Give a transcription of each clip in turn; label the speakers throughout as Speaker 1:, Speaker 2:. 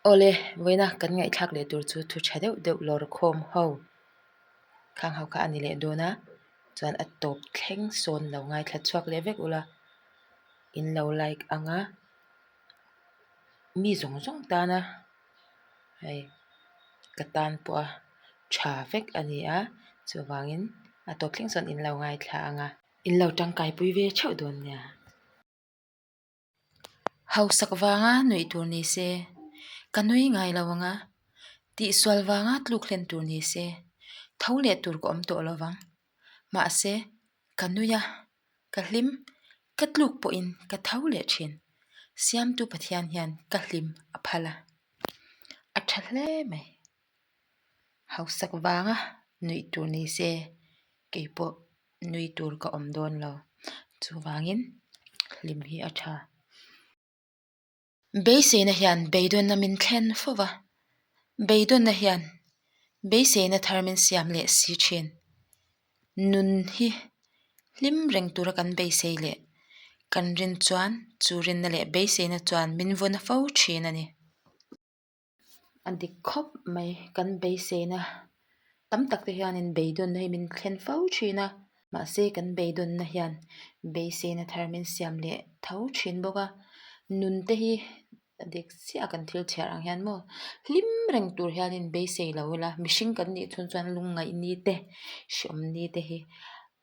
Speaker 1: Awle, vawiina kan ngaihthlak leh tur chu thu tha deuh deuh lawr khawm ho khang ho kha a ni leh dawn a, chuan a tawp thleng sawn lo ngaithla chhuak leh vek ula, in lo like ang a, mi zawng zawng tana hei ka tan pawha tha vek a ni a, chuvangin a tawp thleng sawn in lo ngaithla ang a, in lo tangkaipui ve theuh dawn nia. Hausak vanga nuih tur ni se, ka nui ngai lo ang a, tihsual vanga tluk hlen tur ni se, tho leh tur ka awm tawh lo vang. Mahse, ka nui a, ka hlim, ka tluk pawhin ka tho leh thin. Siamtu Pathian hian ka hlim a phal a, a tha hle mai. Hausak vanga nuih tur ni se, keipawh nui tur ka awm dawn lo. Chuvangin hlim hi a tha. Beiseina hian beidawnna min thlen fo va, beidawnna hian beiseina thar min siam leh si thin. Nun hi hlim reng tura kan beisei leh kan rin chuan chu rinna leh beiseina chuan min vawn fo thin a ni. A dik khawp mai kan beiseina tam tak te hianin beidawnna hi min thlen fo thin a mahse kan beidawnna hian beiseina thar min siam leh tho thin bawk a nun te hi a dik chiah a kan thil chhiar ang hian maw hlim reng tur hianin beisei lo ila mihring kan nih chhung chuan lungngaih ni te hreawm ni te hi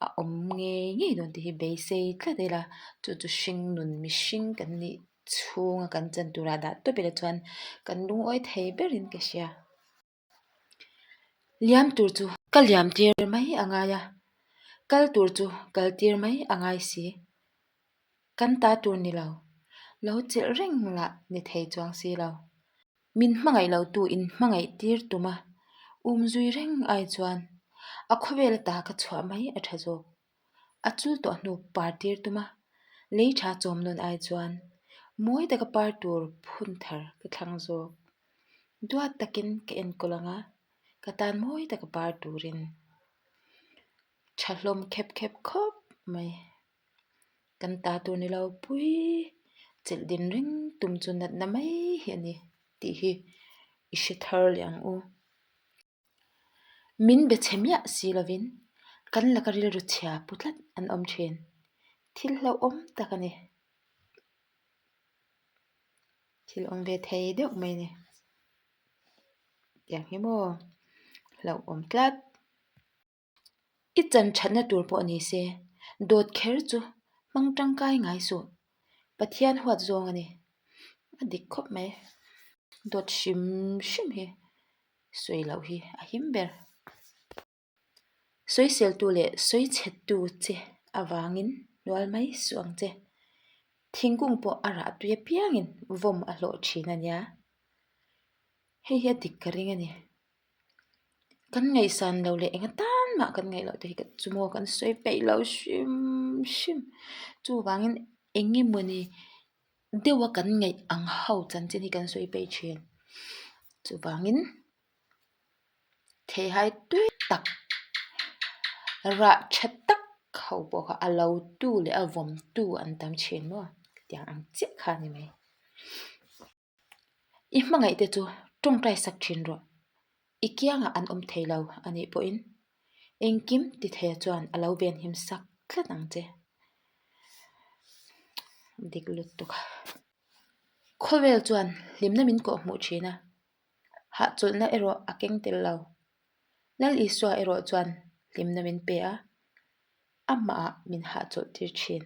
Speaker 1: a awm ngei ngei dawn tih hi beisei tlat ila chu chu hring nun mihring kan nih. chhunga kan chan turah dah tawp ila chuan kan lungawi thei berin ka hria. Liam tur chu ka liam tir mai a ngai a, kal tur chu kal tir mai a ngai si. Kan ta tur ni lo, lo chelh reng lah ni thei chuang si lo. Min hmangaih lo tu in hmangaih tir tum a, um zui reng ai chuan a khawvel ata ka chhuah mai a tha zawk. A chul tawh hnu par tir tum a, lei tha chawm nawn ai chuan mawi taka par tur phun thar ka thlang zawk. Duat takin ka enkawl ang a, ka tan mawi taka par turin tha hlawm khep khep khawp mai. Kan ta tur ni lo pui chelh din reng tum chu natna mai hi a ni tih hi i hre thar leh ang u. Min be chhe miah si lovin kan laka rilru chhia pu tlat an awm thin. Thil hlauhawm tak a ni. Thil awm ve thei deuh mai a ni. Tiang hi maw hlauhawm tlat. I chan thatna tur pawh ni se, dawt kher chu hmang tangkai ngai suh. Pathian huat zawng a ni. A dik khawp mai. Dawt hrim hrim hi sawi loh hi a him ber. Sawiseltu leh sawichhettu che avangin hnual mai suh ang che. Thingkung pawh a rah tui apiangin vawm a hlawh thin a nia. Hei hi a dik ka ring a ni. Kan ngaihsan lo leh eng atan mah kan ngaih loh te hi chu maw kan sawi peih lo hrim hrim. Chuvangin eng emawni deuha kan ngaih ang ho chanchin hi kan sawi peih thin. Chuvangin theihai tui tak rah tha tak ho pawh kha a lo tu leh a vawm tu an tam thin maw tiang ang chiah kha a ni mai. I hmangaih te chu tawngtai sak thin rawh. I kiangah an awm thei lo a nih pawhin engkim ti theia chuan a lo venhim sak tlat ang che. Dik lutuk. Khawvel chuan hlimna min kawh hmuh thin a, hahchawlhna erawh a keng tel lo. Lal Isua erawh chuan hlimna min pe a, amahah min hahchawlh tir thin.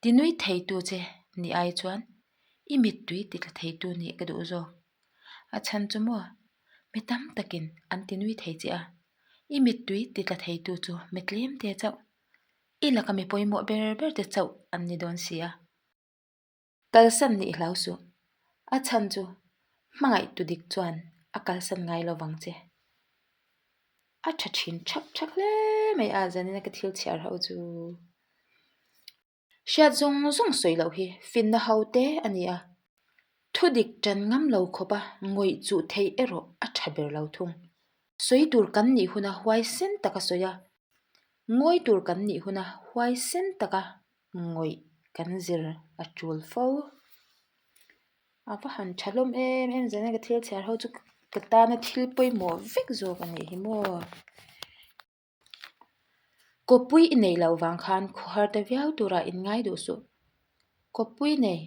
Speaker 1: Ti nui theitu che nih ai chuan i mittui ti tla theitu nih ka duh zawk. A chhan chu maw? Mi tam takin an ti nui thei che a, i mittui ti tla theitu chu mi tlem te chauh, i laka mi pawimawh ber ber te chauh an ni dawn si a. Kalsan nih hlau suh. A chhan chu hmangaihtu dik chuan a kalsan ngai lo vang che. A tha thin thak thak hle mai a zanina ka thil chhiar ho chu. Hriat zawng zawng sawi loh hi finna ho te a ni a. Thu dik tan ngam lo khawpa ngawih chuh theih erawh a tha ber lo thung. Sawi tur kan nih huna huaisen taka sawi a, ngawi tur kan nih huna huaisen taka ngawih kan zir a tul fo. A va han tha hlawm em em zan a ka thil chhiar ho chu ka tana thil pawimawh vek zawk a nih hi maw. Kawppui i neih loh vang khan khawhar ta viau turah in ngai duh suh. Kawppui nei,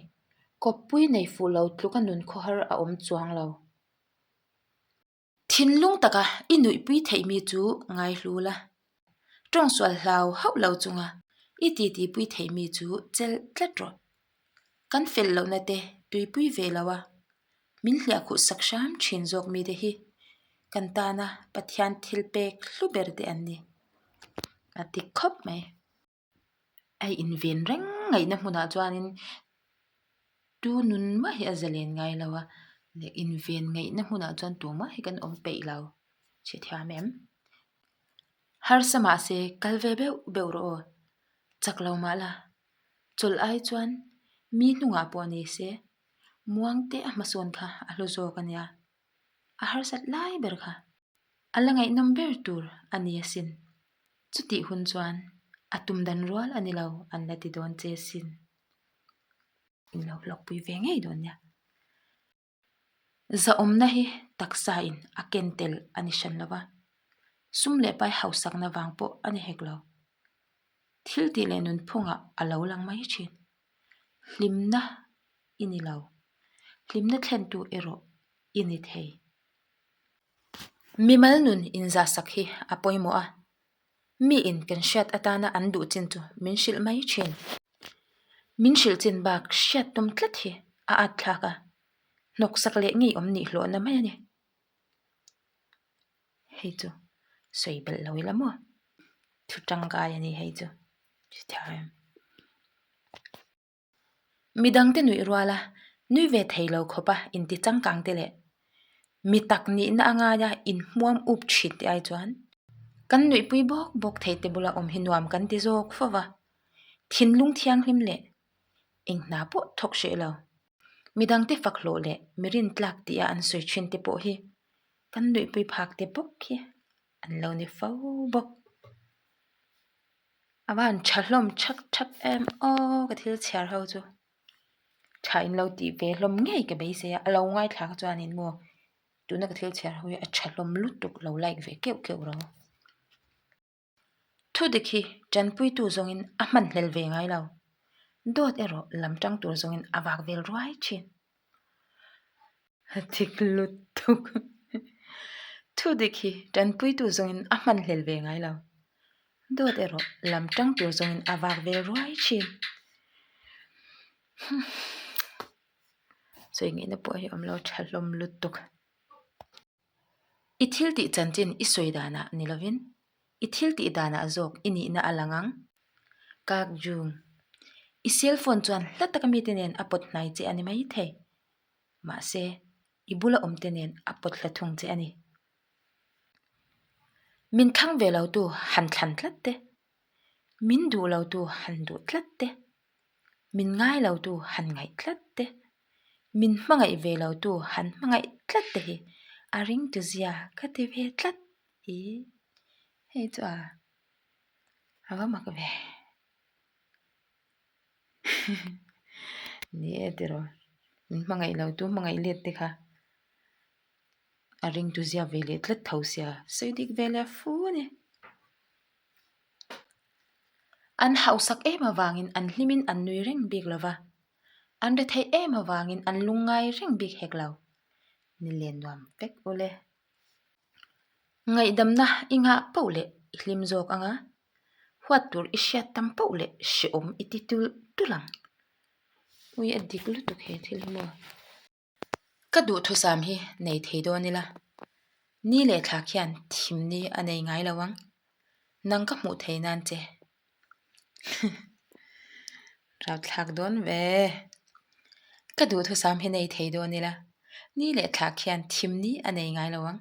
Speaker 1: kawppui nei fuh lo tluka nun khawhar a awm chuang lo. Thinlung taka i nuihpui theih mi chu ngaihlu la. Tawngsual hlau hauh lo chunga i titipui theih mi chu chelh tlat rawh. Kan fel lohna te tuipui ve lo a, min hliahkhuh sak hram thin zawk mite hi kan tana Pathian thil pek hlu ber te an ni. A ti khawp mai. A inven reng ngaihna hmunah chuanin tu nun mah hi a zalen ngai lo a, leh inven ngaihna hmunah chuan tumah hi kan awm peih lo. Chhiathiam em? Harsa mahse kal ve beuh beuh rawh aw. Chak lo mah la. Chawlh ai chuan mi hnungah pawh ni se muang te a hmasawn kha a hlu zawk a nia. A harsat lai ber kha a la ngaihnawm ber tur a ni asin. Chutih hun chuan a tum dan rual a ni lo an la ti dawn che sin. In lo hlawkpui ve ngei dawn nia. Zahawmna hi taksa in a ken tel a ni hran lo va, sum leh pai hausakna vang pawh a ni hek lo. Thil tih leh nunphungah a lo lang mai thin. Hlimna i ni lo. Hlimna thlentu erawh i ni thei. Mimal nun inzahsak hi a pawimawh a, miin kan hriat atana an duh chin chu min hrilh mai thin. Min hrilh chin bak hriat tum tlat hi a at thlak a, hnawksak leh ngeiawm nih hlawhna mai a ni. Hei chu sawi belh lo ila maw? Thu tangkai a ni hei chu. Midangte nuih ruala nui ve thei lo khawpa inti changkang te leh mi tak nihna a ngaia inhmuam up thin te ai chuan kan nuihpui bawk bawk thei te bula awm hi nuam kan ti zawk fo va, thinlung thianghlim leh eng hna pawh thawk hreh lo. Midangte fak hlawh leh mi rintlak tia an sawi thin te pawh hi kan nuihpui phak te bawk hi an lo ni fo bawk. A van tha hlawm thak thak em aw ka thil chhiar ho chu tha in lo tih ve hlawm ngei ka beisei a a lo ngaithla kha chuanin maw tuna ka thil chhiar ho hi a tha hlawm lutuk lo like ve keuh keuh ro. Thu dik hi tanpuitu zawngin a hman hlel ve ngai lo dawt erawh lam tang tur zawngin a vak vel ruai thin. A dik lutuk thu dik hi tanpuitu zawngin a hman hlel ve ngai lo. Dawt erawh lam tang tur zawngin a vak vel ruai thin. Sawi ngaihna pawh hi a awm lo tha hlawm lutuk. I thil tih chanchin i sawi danah ni lovin i thil tih danah zawk i nihna a lang ang. Kak Jung, I cell phone chuan hla taka mite nen a pawt hnai che a ni mai thei. Mahse, i bula awmte nen a pawt hla thung che a ni. Min thlang ve lotu han thlan tlat te, min duh lotu han duh tlat te, min ngai lotu han ngaih tlat te, min hmangaih ve lotu han hmangaih tlat te hi a ringtu zia ka ti ve tlat i hei chu a a va mak ve ni e tiraw min hmangaih lotu hmangaih let te kha. A ringtu zia ve leh tlat tho sia sawi dik ve leh fu a ni. An hausak em avangin an hlimin an nui reng bik lo va, an retheih em avangin an lungngai reng bik hek lo. Ni len nuam vek u le. Ngaihdamna i nghah poh leh i hlim zawk ang a, huat tur i hriat tam poh leh hrehawm i ti tulh tulh ang. Ui a dik lutuk he thil hi maw. Ka duhthusam hi nei thei dawn ila, ni leh thla khian thim ni a nei ngai lo ang, nang ka hmuh thei nan che. Rauhthlak dawn ve. Ka duhthusam hi nei thei dawn ila, ni leh thla khian thim ni a nei ngai lo ang,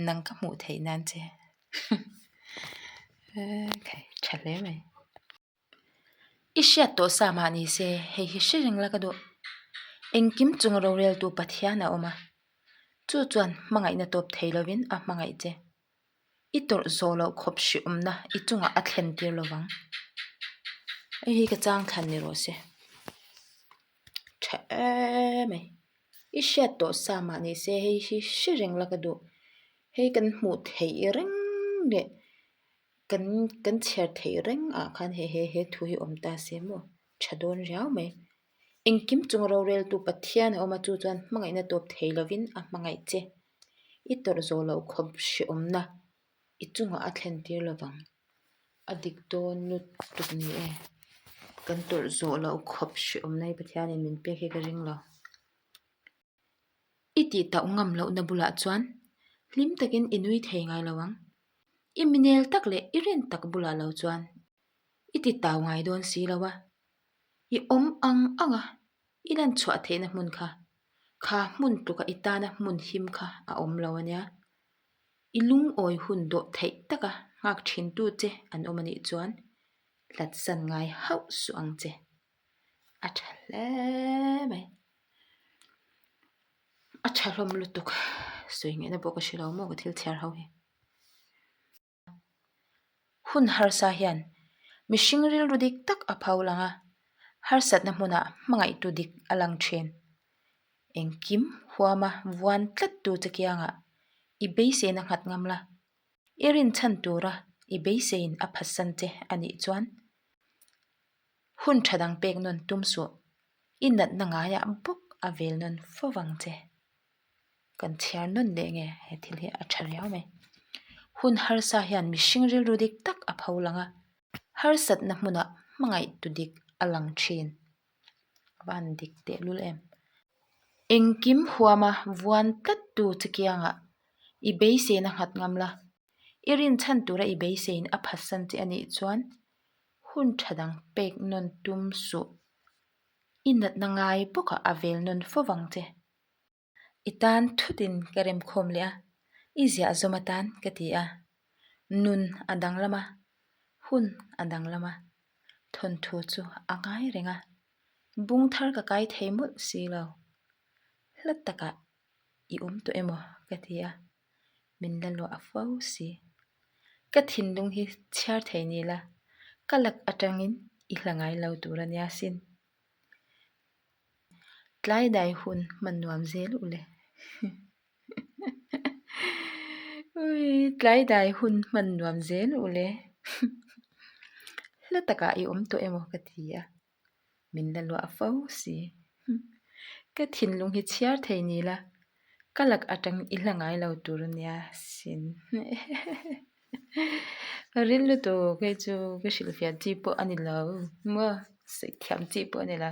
Speaker 1: nang ka hmuh theih nan che. Tha hle mai. I hriat tawh sa mah ni se, hei hi hre reng la ka duh. Engkim chung roreltu Pathian a awm a, chu chuan hmangaihna tawp thei lovin a hmangaih che. I tawrh zawh loh khawp hriawmna i chungah a thlen tir lovang. Hei hi ka chang thlan ni rawh se. Tha em mai. I hriat tawh sa mah ni se hei hi hre reng la ka duh. Hei kan hmuh theih reng leh kan kan chhiar theih reng ah khan he he he thu hi awm ta se maw tha dawn riau mai. Engkim chunga roreltu Pathian a awm a chu chuan hmangaihna tawp thei lovin a hmangaih che. I tawrh zawh loh khawp hrehawmna i chungah a thlen tir lovang. A dik dawn lutuk ni e. Kan tawrh zawh loh khawp hrehawmna hi Pathianin min pek hi ka ring lo. I tih tauh ngam lohna bulah chuan hlim takin i nui thei ngai lo ang. I minel tak leh i rin tak bulah lo chuan i ti tau ngai dawn si lo a. I awm ang ang a, i lan chhuah theihna hmun kha, kha hmun tluka i tana hmun him kha a awm lo a nia. I lungawi hun dawh theih taka nghak thintu che an awm a nih chuan hlatsan ngai hauh suh ang che. A tha hle mai. A tha hlawm lutuk. Sawi ngaihna pawh ka hre lo maw ka thil chhiar ho hi. Hun harsa hian mihring rilru dik tak a pho lang a, harsatna hmunah hmangaihtu dik a lang thin. Engkim huama vuan tlattu che kiangah i beiseina nghat ngam la, i rinchhan tura i beiseiin a phatsan che a nih chuan hun tha dang pek nawn tum suh, i natna ngaiah bawk a vel nawn fo vang che. Kan chhiar nawn leh nge he thil hi a tha riau mai. Hun harsa hian mihring rilru dik tak a pho lang a, harsatna hmunah hmangaih tu dik a lang thin. A va han dik teh lul em. Engkim huama vuan tlat tu che kiangah i beiseina nghat ngam la, i rinchhan tura i beisein a phatsan che a nih chuan hun tha dang pek nawn tum suh. I natna ngai bawkah a vel nawn fo vang che. I tan thutin ka remkhawm leh a, i ziah zawm atan ka ti a. Nun a danglam a, hun a danglam a, thawnthu chu a ngai reng a, bung thar ka kai thei mawlh si lo. Hla takah i awm tawh emaw ka ti a, min la luah fo si. Ka thinlung hi chhiar thei ni la, ka lak atangin i hla ngai lo tur a nia sin. Tlai dai hun hman nuam zel u le. Ui, tlai dai hun hman nuam zel u le. Hla takah i awm tawh emaw ka ti a, min la luah fo si. Ka thinlung hi chhiar thei ni la, ka lak atang i hla ngai lo tur a nia sin. Ka ril lutuk hei chu ka hrilhfiah chi pawh a ni lo maw sawi thiam chi pawh a ni lo.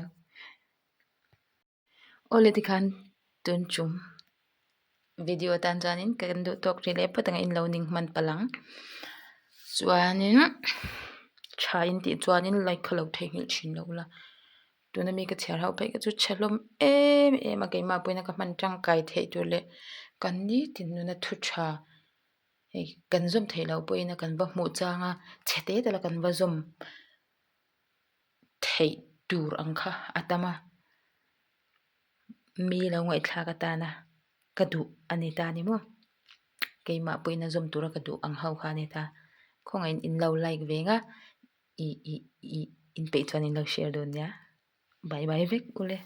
Speaker 1: Awle tikhan tun tum video atan chuanin kan duh tawk rih leh phawt ang a in lo ning hman palh ang chuanin tha in tih chuanin like kha lo theihnghilh thin lo la tuna mi ka chhiar ho phei kha chu chhe hlawm em em a keimah pawhin ka hman tangkai theih tur leh kan nitin nuna thu tha. Hei kan zawm theih loh pawhin a kan va hmuh chang a chhe te te la kan va zawm theih tur ang kha a tam a mi lo ngaihthlak atana ka duh a ni ta a ni maw keimah pawhin a zawm tura ka duh ang ho kha a ni ta khawngaihin in lo like ve nga ih ih ih inpeih chuan in lo share dawn nia bye bye vek ule.